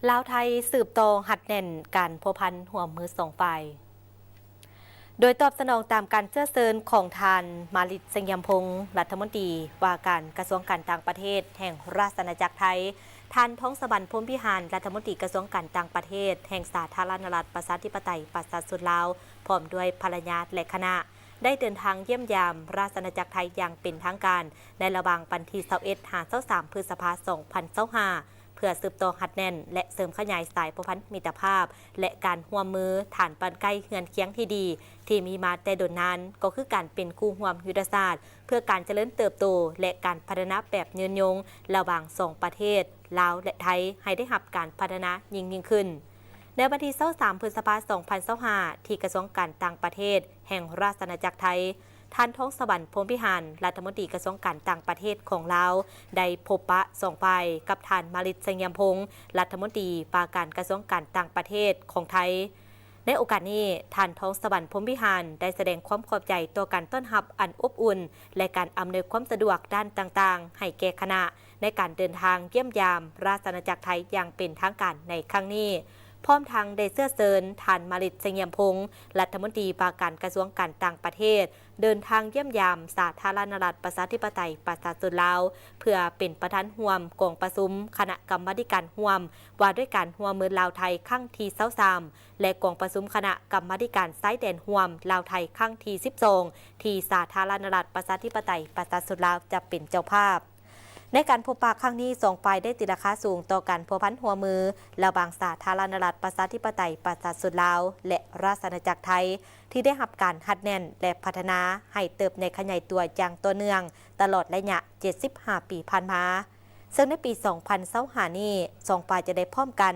ລາວ-ໄທ ສືບຕໍ່ຮັດແໜ້ນການພົວພັນຮ່ວມມືສອງຝ່າຍ. ໂດຍຕອບສະໜອງຕາມການເຊື້ອເຊີນຂອງທ່ານ ມາລິດ ສະຫງຽມພົງ ລັດຖະມົນຕີວ່າການກະຊວງການຕ່າງປະເທດແຫ່ງລາຊະອານາຈັກໄທ, ທ່ານ ທອງສະຫວັນ ພົມວິຫານ ລັດຖະມົນຕີກະຊວງການຕ່າງປະເທດແຫ່ງສາທາລະນະລັດ ປະຊາທິປະໄຕ ປະຊາຊົນລາວ ພ້ອມດ້ວຍພັນລະຍາ ແລະ ຄະນະ ໄດ້ເດີນທາງຢ້ຽມຢາມລາຊະອານາຈັກໄທຢ່າງເປັນທາງການ ໃນລະຫວ່າງວັນທີຊາວເອັດ ຫາ ຊາວສາມ ພຶດສະພາ ສອງພັນຊາວຫ້າ ເພື່ອສືບຕໍ່ຮັດແໜ້ນ ແລະ ເສີມຂະຫຍາຍສາຍພົວພັນມິດຕະພາບ ແລະ ການຮ່ວມມືຖານບ້ານໃກ້ເຮືອນຄຽງທີ່ດີ ທີ່ມີມາແຕ່ດົນນານ, ກໍຄືການເປັນຄູ່ຮ່ວມຍຸດທະສາດ ເພື່ອການຈະເລີນເຕີບໂຕ ແລະ ການພັດທະນາແບບຍືນຍົງ ລະຫວ່າງສອງປະເທດ ລາວ ແລະ ໄທ ໃຫ້ໄດ້ຮັບການພັດທະນາຍິ່ງໆຂຶ້ນ. ໃນວັນທີຊາວສາມ ພຶດສະພາ ສອງພັນຊາວຫ້າ ທີ່ກະຊວງການຕ່າງປະເທດແຫ່ງລາຊະອານາຈັກໄທ, ທ່ານ ທອງສະຫວັນ ພົມວິຫານ ລັດຖະມົນຕີກະຊວງການຕ່າງປະເທດຂອງລາວ ໄດ້ພົບປະສອງຝ່າຍກັບທ່ານ ມາລິດ ສະຫງຽມພົງ ລັດຖະມົນຕີວ່າການກະຊວງການຕ່າງປະເທດຂອງໄທ. ໃນໂອກາດນີ້, ທ່ານ ທອງສະຫວັນ ພົມວິຫານ ໄດ້ສະແດງຄວາມຂອບໃຈຕໍ່ການຕ້ອນຮັບອັນອົບອຸ່ນ ແລະ ການອຳນວຍຄວາມສະດວກດ້ານຕ່າງໆໃຫ້ແກ່ຄະນະ ໃນການເດີນທາງຢ້ຽມຢາມລາຊະອານາຈັກໄທຢ່າງເປັນທາງການໃນຄັ້ງນີ້, ພ້ອມທັງໄດ້ເຊື້ອເຊີນທ່ານ ມາລິດ ສະຫງຽມພົງ ລັດຖະມົນຕີວ່າການກະຊວງການຕ່າງປະເທດ ເດີນທາງຢ້ຽມຢາມສາທາລະນະລັດ ປະຊາທິປະໄຕ ປະຊາຊົນລາວ ເພື່ອເປັນປະທານຮ່ວມກອງປະຊຸມຄະນະກຳມາທິການຮ່ວມວ່າດ້ວຍການຮ່ວມມືລາວ-ໄທ ຄັ້ງທີຊາວສາມ ແລະ ກອງປະຊຸມຄະນະກຳມາທິການຊາຍແດນຮ່ວມລາວ-ໄທ ຄັ້ງທີສິບສອງ ທີ່ສາທາລະນະລັດ ປະຊາທິປະໄຕ ປະຊາຊົນລາວ ຈະເປັນເຈົ້າພາບ. ໃນການພົບປະຄັ້ງນີ້, ສອງຝ່າຍໄດ້ຕີລາຄາສູງຕໍ່ການພົວພັນຮ່ວມມືລະຫວ່າງສາທາລະນະລັດ ປະຊາທິປະໄຕ ປະຊາຊົນລາວ ແລະ ລາຊະອານາຈັກໄທ ທີ່ໄດ້ຮັບການຮັດແໜ້ນ ແລະ ພັດທະນາໃຫ້ເຕີບໃຫຍ່ຂະຫຍາຍຕົວຢ່າງຕໍ່ເນື່ອງຕະຫຼອດໄລຍະເຈັດສິບຫ້າປີຜ່ານມາ, ເຊິ່ງໃນປີສອງພັນຊາວຫ້ານີ້, ສອງຝ່າຍຈະໄດ້ພ້ອມກັນ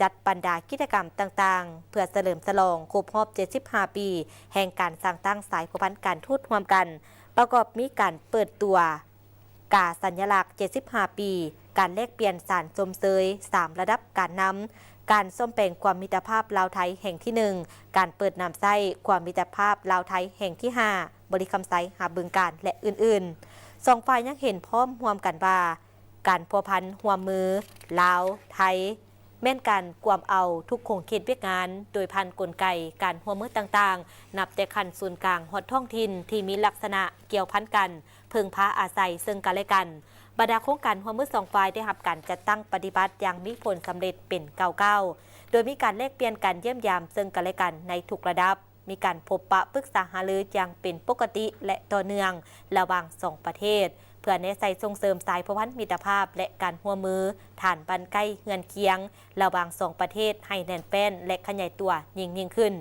ຈັດບັນດາກິດຈະກຳຕ່າງໆ ເພື່ອສະເຫຼີມສະຫຼອງຄົບຮອບເຈັດສິບຫ້າປີແຫ່ງການສ້າງຕັ້ງສາຍພົວພັນການທູດຮ່ວມກັນ, ປະກອບມີການເປີດຕົວ ກາສັນຍະລັກເຈັດສິບຫ້າປີ, ການແລກປ່ຽນສານຊົມເຊີຍສາມລະດັບການນຳ, ການສ້ອມແປງຂວາມມິດຕະພາບລາວ-ໄທແຫ່ງທີໜຶ່ງ, ການເປີດນຳໃຊ້ຂວາມມິດຕະພາບລາວ-ໄທແຫ່ງທີຫ້າ, ບໍລິຄຳໄຊ ຫາບຶງການ ແລະ ອື່ນໆ. ສອງຝ່າຍຍັງເຫັນພ້ອມຮ່ວມກັນວ່າ ການພົວພັນຮ່ວມມືລາວ-ໄທ ແມ່ນການກວມເອົາທຸກຂົງເຂດວຽກງານ ໂດຍຜ່ານກົນໄກການຮ່ວມມືຕ່າງໆ ນັບແຕ່ຂັ້ນສູນກາງຮອດທ້ອງຖິ່ນທີ່ມີລັກສະນະກ່ຽວພັນກັນ, ເພິ່ງພາອາໄສເຊິ່ງກັນແລະກັນ. ບັນດາໂຄງການຮ່ວມມືສອງຝ່າຍໄດ້ຮັບການຈັດຕັ້ງປະຕິບັດຢ່າງມີຜົນສຳເລັດເປັນກ້າວໆ, ໂດຍມີການແລກປ່ຽນການຢ້ຽມຢາມເຊິ່ງກັນແລະກັນໃນທຸກລະດັບ. ມີການພົບປະປຶກສາຫາລືຢ່າງເປັນປົກກະຕິ ແລະ ຕໍ່ເນື່ອງລະຫວ່າງສອງປະເທດ ເພື່ອແນໃສ່ສົ່ງເສີມສາຍພົວພັນມິດຕະພາບ ແລະ ການຮ່ວມມືຖານບ້ານໃກ້ເຮືອນຄຽງ ລະຫວ່າງສອງປະເທດໃຫ້ແໜ້ນແຟ້ນ ແລະ ຂະຫຍາຍຕົວຍິ່ງໆຂຶ້ນ.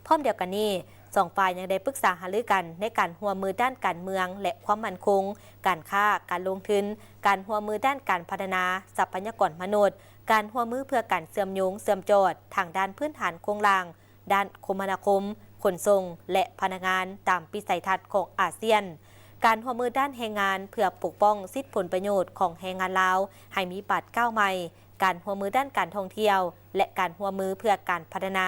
ພ້ອມດຽວກັນນີ້, ສອງຝ່າຍຍັງໄດ້ປຶກສາຫາລືກັນໃນການຮ່ວມມືດ້ານການເມືອງ ແລະ ຄວາມໝັ້ນຄົງ, ການຄ້າ, ການລົງທຶນ, ການຮ່ວມມືດ້ານການພັດທະນາຊັບພະຍາກອນມະນຸດ, ການຮ່ວມມືເພື່ອການເຊື່ອມໂຍງເຊື່ອມຈອດທາງດ້ານພື້ນຖານໂຄງລ່າງ, ດ້ານຄົມມະນາຄົມ, ຂົນສົ່ງ ແລະ ພະລັງງານ ຕາມວິໄສທັດຂອງອາຊຽນ, ການຮ່ວມມືດ້ານແຮງງານເພື່ອປົກປ້ອງສິດຜົນປະໂຫຍດຂອງແຮງງານລາວໃຫ້ມີບາດກ້າວໃໝ່, ການຮ່ວມມືດ້ານການທ່ອງທ່ຽວ ແລະ ການຮ່ວມມືເພື່ອການພັດທະນາ,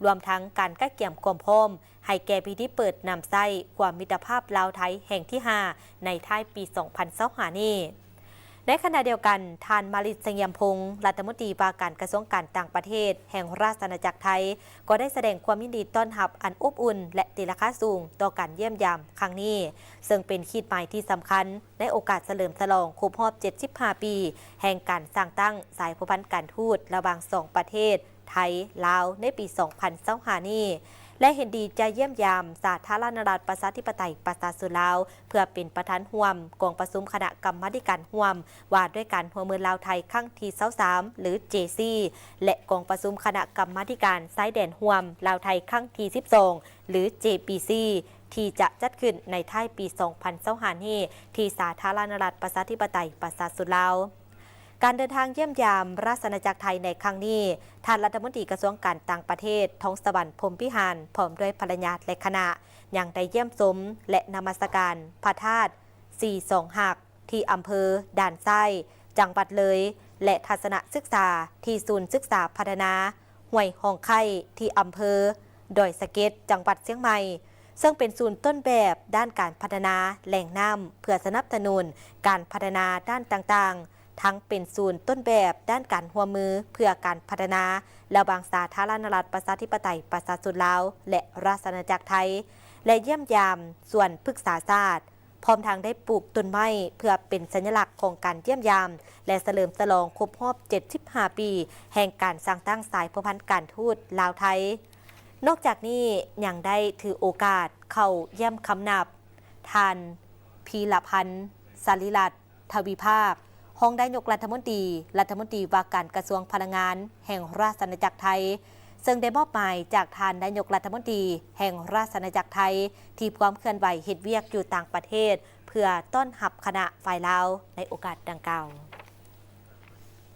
ລວມທັງການກະກຽມຄວາມພ້ອມໃຫ້ແກ່ພິທີເປີດນຳໃຊ້ຂວາມມິດຕະພາບລາວ-ໄທແຫ່ງທີຫ້າ ໃນທ້າຍປີສອງພັນຊາວຫ້ານີ້. ໃນຂະນະດຽວກັນ, ທ່ານ ມາລິດ ສະຫງຽມພົງ ລັດຖະມົນຕີວ່າການກະຊວງການຕ່າງປະເທດແຫ່ງລາຊະອານາຈັກໄທ ກໍໄດ້ສະແດງຄວາມຍິນດີຕ້ອນຮັບອັນອົບອຸ່ນ ແລະ ຕີລາຄາສູງຕໍ່ການຢ້ຽມຢາມຄັ້ງນີ້, ເຊິ່ງເປັນຂີດໝາຍທີ່ສຳຄັນໃນໂອກາດສະເຫຼີມສະຫຼອງຄົບຮອບເຈັດສິບຫ້າປີແຫ່ງການສ້າງຕັ້ງສາຍພົວພັນການທູດລະຫວ່າງສອງປະເທດ ໄທ-ລາວ ໃນປີສອງພັນຊາວຫ້ານີ້ ແລະ ເຫັນດີຈະຢ້ຽມຢາມສາທາລະນະລັດ ປະຊາທິປະໄຕ ປະຊາຊົນລາວ ເພື່ອເປັນປະທານຮ່ວມກອງປະຊຸມຄະນະກຳມາທິການຮ່ວມວ່າດ້ວຍການຮ່ວມມືລາວ-ໄທ ຄັ້ງທີຊາວສາມ ຫຼື ເຈຊີ ແລະ ກອງປະຊຸມຄະນະກຳມາທິການຊາຍແດນຮ່ວມລາວ-ໄທ ຄັ້ງທີສິບສອງ ຫຼື ເຈບີຊີ ທີ່ຈະຈັດຂຶ້ນໃນທ້າຍປີສອງພັນຊາວຫ້ານີ້ ທີ່ສາທາລະນະລັດ ປະຊາທິປະໄຕ ປະຊາຊົນລາວ. ການເດີນທາງຢ້ຽມຢາມລາຊະອານາຈັກໄທໃນຄັ້ງນີ້, ທ່ານລັດຖະມົນຕີກະຊວງການຕ່າງປະເທດ ທອງສະຫວັນ ພົມວິຫານ ພ້ອມດ້ວຍພັນລະຍາ ແລະ ຄະນະ ຍັງໄດ້ຢ້ຽມຊົມ ແລະ ນະມັດສະການພະທາດສີສອງຫັກ ທີ່ອຳເພີດ່ານຊ້າຍ ຈັງຫວັດເລີຍ ແລະ ທັດສະນະສຶກສາທີ່ສູນສຶກສາພັດທະນາຫ້ວຍຮ່ອງໄຄ້ ທີ່ອຳເພີດອຍສະເກັດ ຈັງຫວັດຊຽງໃໝ່, ເຊິ່ງເປັນສູນຕົ້ນແບບດ້ານການພັດທະນາແຫຼ່ງນ້ຳ ເພື່ອສະໜັບສະໜູນການພັດທະນາດ້ານຕ່າງໆ ທັງເປັນສູນຕົ້ນແບບດ້ານການຮ່ວມມືເພື່ອການພັດທະນາ ລະຫວ່າງສາທາລະນະລັດ ປະຊາທິປະໄຕ ປະຊາຊົນລາວ ແລະ ລາຊະອານາຈັກໄທ ແລະ ຢ້ຽມຢາມສວນພຶກສາຊາດ, ພ້ອມທັງໄດ້ປູກຕົ້ນໄມ້ເພື່ອເປັນສັນຍະລັກຂອງການຢ້ຽມຢາມ ແລະ ສະເຫຼີມສະຫຼອງຄົບຮອບ ເຈັດສິບຫ້າ ປີ ແຫ່ງການສ້າງຕັ້ງສາຍພົວພັນການທູດລາວ-ໄທ. ນອກຈາກນີ້ຍັງໄດ້ຖືໂອກາດເຂົ້າຢ້ຽມຄຳນັບ ທ່ານ ພີລະພັນ ສາລີລັດ ທະວີພາກ ຮອງນາຍົກລັດຖະມົນຕີ, ລັດຖະມົນຕີວ່າການກະຊວງພະລັງງານແຫ່ງລາຊະອານາຈັກໄທ, ເຊິ່ງໄດ້ມອບໝາຍຈາກທ່ານນາຍົກລັດຖະມົນຕີແຫ່ງລາຊະອານາຈັກໄທ ທີ່ພວມເຄື່ອນໄຫວເຮັດວຽກຢູ່ຕ່າງປະເທດ ເພື່ອຕ້ອນຮັບຄະນະຝ່າຍລາວໃນໂອກາດດັ່ງກ່າວ.